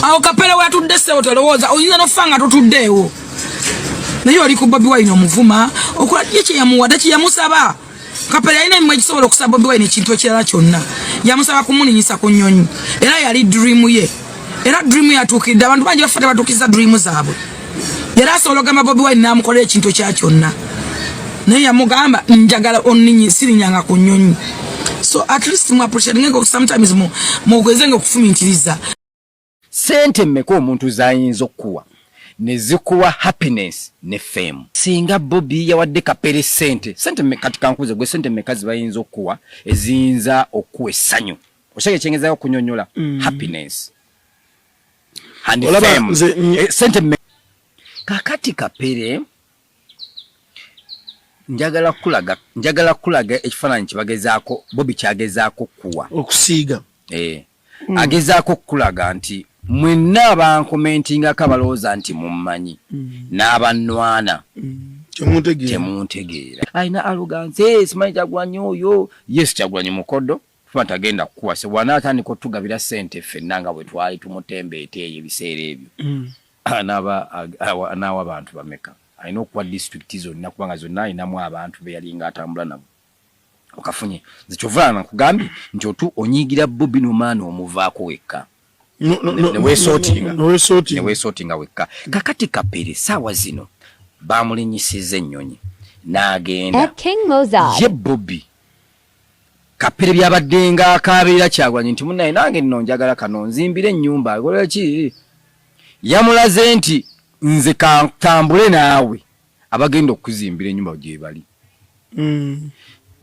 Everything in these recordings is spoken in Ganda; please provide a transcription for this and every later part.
Awo Kapere weyatudde, ssebo, tolowooza oyinza nokufa nga totuddeewo, naye oli ku Bobi Wine omuvuma. Okola ye kyeyamuwadde, kyeyamusaba. Kapere yalina emimwa egisobola okusaba Bobi Wine ekintu ekirala kyonna. Yamusaba kumulinyisa ku nnyonyi, era yali dream ye, era dream yatuukiridde. Abantu bangi bafa tebatuukiriza dream zaabwe. Era asobola ogamba Bobi Wine n'amukolera ekintu ekya kyonna, naye yamugamba, "Njagala onninyi, sirinyanga ku nnyonyi." So at least mu appreciate nga sometimes mugeze nga okufumintiriza. Sente mmeka omuntu zayinza okukuwa ne zikuwa happiness ne fame? Singa Bobi yawadde Kapere sente, sente mmeka? Kati kankuze gwe, sente mmeka zibayinza okukuwa eziyinza okukuwa essanyu? Oshege kyengezayo okunyonyola, happiness and Olaba fame. nze Eh, sente mmeka? Kakati Kapere, njagala kulaga ekifaananyi kyebagezaako, Bobi kyagezaako kuwa. Okusiiga. Eh, agezaako okukulaga nti mwenna abankomentingako abalowooza nti mummanyi n'abannwana Temuntegeera. Temuntegeera. Alina arrogance, simanyi Kyagulanyi oyo. Yes, Kyagulanyi mukodo, tuba tagenda kukuwa se wanaatandika otugabira sente ffenna nga bwe twali tumutembeeta eyo ebiseera ebyo. Anaawa abantu bameka? Alina okuwa disitulikiti zonna, kubanga zonna alinamu abantu be yalinga atambula nabo. Okafunye? Nze kyovulana nkugambye nti otu onyiigira Bobi nomaana omuvaako wekka. No, neweesootinga. Neweesootinga. Neweesootinga wekka. Kakati Kapere saawa zino bamulinyisiza ennyonyi n'agenda. At King Mozart. Ye Bobi, Kapere byabadde nga akabeera Kyagulanyi nti, "Munaye nange nno njagala kano nzimbire ennyumba," ki yamulaze nti, "Nze kantambule naawe, abagenda okuzimbira ennyumba gye bali."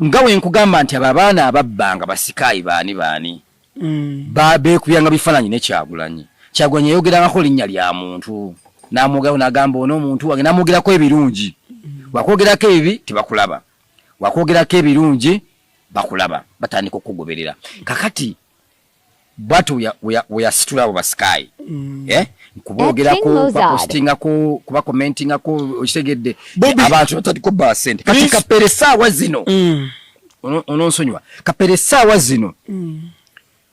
Nga we nkugamba nti abo abaana ababbanga basikaayi baani baani beekubyanga bifaananyi ne Kyagulanyi. Kyagulanyi yayogerangako linnya lya muntu n'amwogerako, n'agamba, "Ono omuntu wange," n'amwogerako ebirungi. Wakwogerako ebibi tebakulaba, wakwogerako ebirungi bakulaba, batandika okukugoberera. Kakati bwatyo we yasitula abo basikayi, eh? Kubogerako, King Mozart. kubapostingako, kubakomentingako, okitegedde? Bobby. Abantu batandika obba sente. Kati Please. Kapere saawa zino, ononsonyiwa, Kapere saawa zino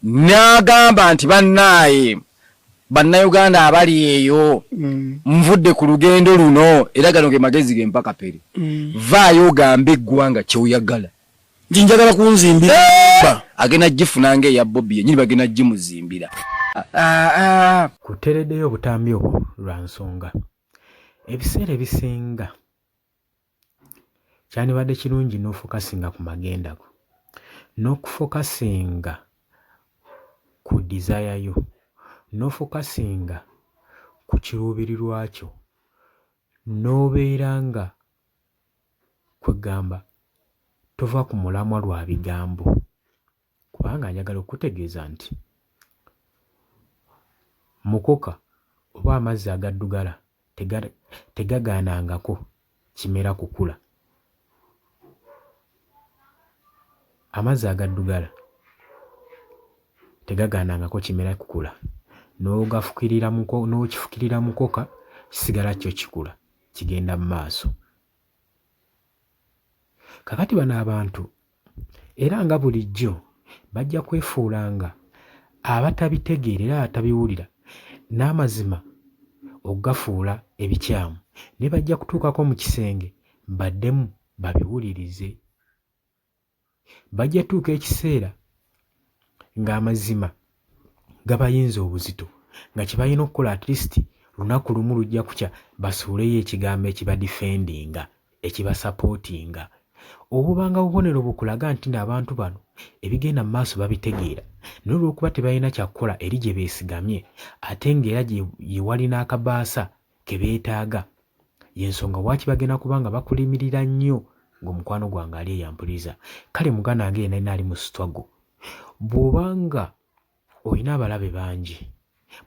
n'agamba nti, "Bannaaye Bannayuganda abali eyo, nvudde ku lugendo luno, era gano ge magezi ge mpa Kapere. Vaayo ogambe eggwanga kyoyagala." Nti njagala kunzimbira. Agenda gifuna nga eya Bobi yenyini, bagenda gimuzimbira. Ah, ah. Kutereddeyo obutambi obwo lwa nsonga. Ebiseera ebisinga kyandibadde kirungi n'ofokasinga ku magenda go, n'okufokasinga ku desire yo, n'ofokasinga ku kiruubirirwa kyo, n'obeera nga kwegamba tova ku mulamwa lwa bigambo. Kubanga njagala okukutegeeza nti mukoka oba amazzi agaddugala tegagaanangako kimera kukula. Amazzi agaddugala tegagaanangako kimera kukula. N'ogafukirira, n'okifukirira mukoka, kisigala kyo kikula, kigenda mu maaso. Kaakati bano abantu era nga bulijjo bajja kwefuulanga abatabitegeera era abatabiwulira, n'amazima okugafuula ebikyamu, naye bajja kutuukako mu kisenge baddemu babiwulirize. Bajja tuuka ekiseera ng'amazima gabayinza obuzito, nga kye balina okukola, at least lunaku lumu lujja kukya basuuleyo ekigambo ekibadifendinga, ekibasapootinga. Obubanga bubonero bukulaga nti nno abantu bano ebigenda mu maaso babitegeera, naye olw'okuba tebalina kyakukola eri gye beesigamye, ate ng'era ye wali n'akabaasa ke beetaaga, y'ensonga lwaki bagenda kuba nga bakulimirira nnyo ng'omukwano gwange ali eyampuliriza. Kale muganda wange yenna yenna ali mu struggle, bw'oba nga olina abalabe bangi,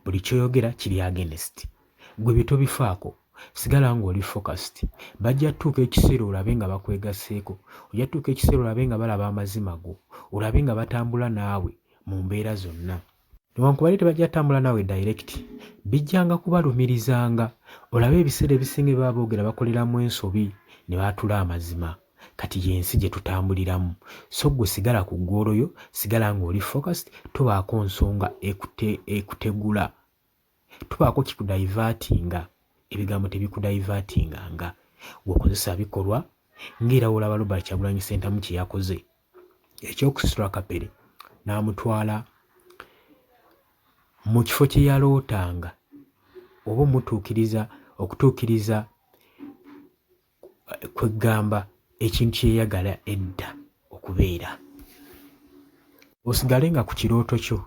buli ky'oyogera kiri against gwe, bye tobifaako, sigala ng'oli focused. Bajja tutuuka ekiseera olabe nga bakwegasseeko, ojja tutuuka ekiseera olabe nga balaba amazima go, olabe nga batambula naawe mu mbeera zonna. Newankubadde tebajja kutambula naawe direct, bijjanga kubalumirizanga, olabe ebiseera ebisinga bye baba boogera bakoleramu ensobi ne baatula amazima. Kati y'ensi gye tutambuliramu. So ggwe sigala ku goal yo, sigala ng'oli focused, tobaako nsonga ekutegula. Tubaako kikudaivatinga, ebigambo tebikudaivatinganga. Gweokozesa bikolwa ng'era wolaba Robert Kyagulanyi Ssentamu kye yakoze ekyokusitula Kapere n'amutwala mu kifo kye yalootanga oba omutuukiriza okutuukiriza kweggamba ekintu kye yayagala edda okubeera. Osigale nga ku kirooto kyo,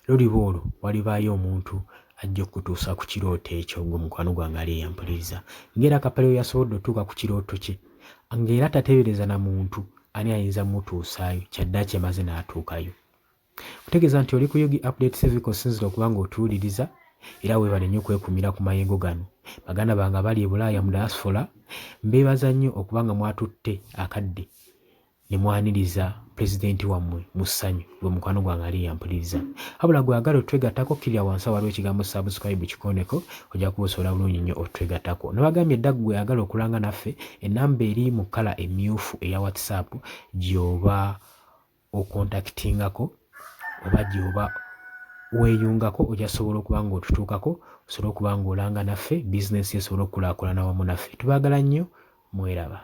luliba olwo walibaayo omuntu ajja okukutuusa ku kirooto ekyo gwe mukwano gwange ali eyampuliriza. Ng'era Kapale we yasobodde otuuka ku kirooto kye ng'era tateebereza na muntu ani ayinza mutuusaayo kyaddaaki emaze n'atuukayo. Kutegeeza nti oli ku Ug Update TV kosinzira okuba ng'otuwuliriza era weebale nnyo okwekumira ku mayengo gano. Baganda bange abali e Bulaaya mu diaspora mbeebaza nnyo okuba nga mwatutte akadde ne mwaniriza pulezidenti wammwe mu ssanyu gwe mukwano gwange ali yampuliriza. Wabula gwe agala otwegattako kkirira wansi awaliwo ekigambo subscribe kikooneko ojja kuba osobola bulungi nnyo otwegattako. Nabagambye dda gwe agala okulanga naffe ennamba eri mu kkala emmyufu eya WhatsApp gy'oba okontakitingako oba gyoba weeyungako ojja sobola okuba nga otutuukako osobole okuba nga olanga naffe bizinensi esobole okukulaakulana wamu naffe. Tubaagala nnyo mweraba.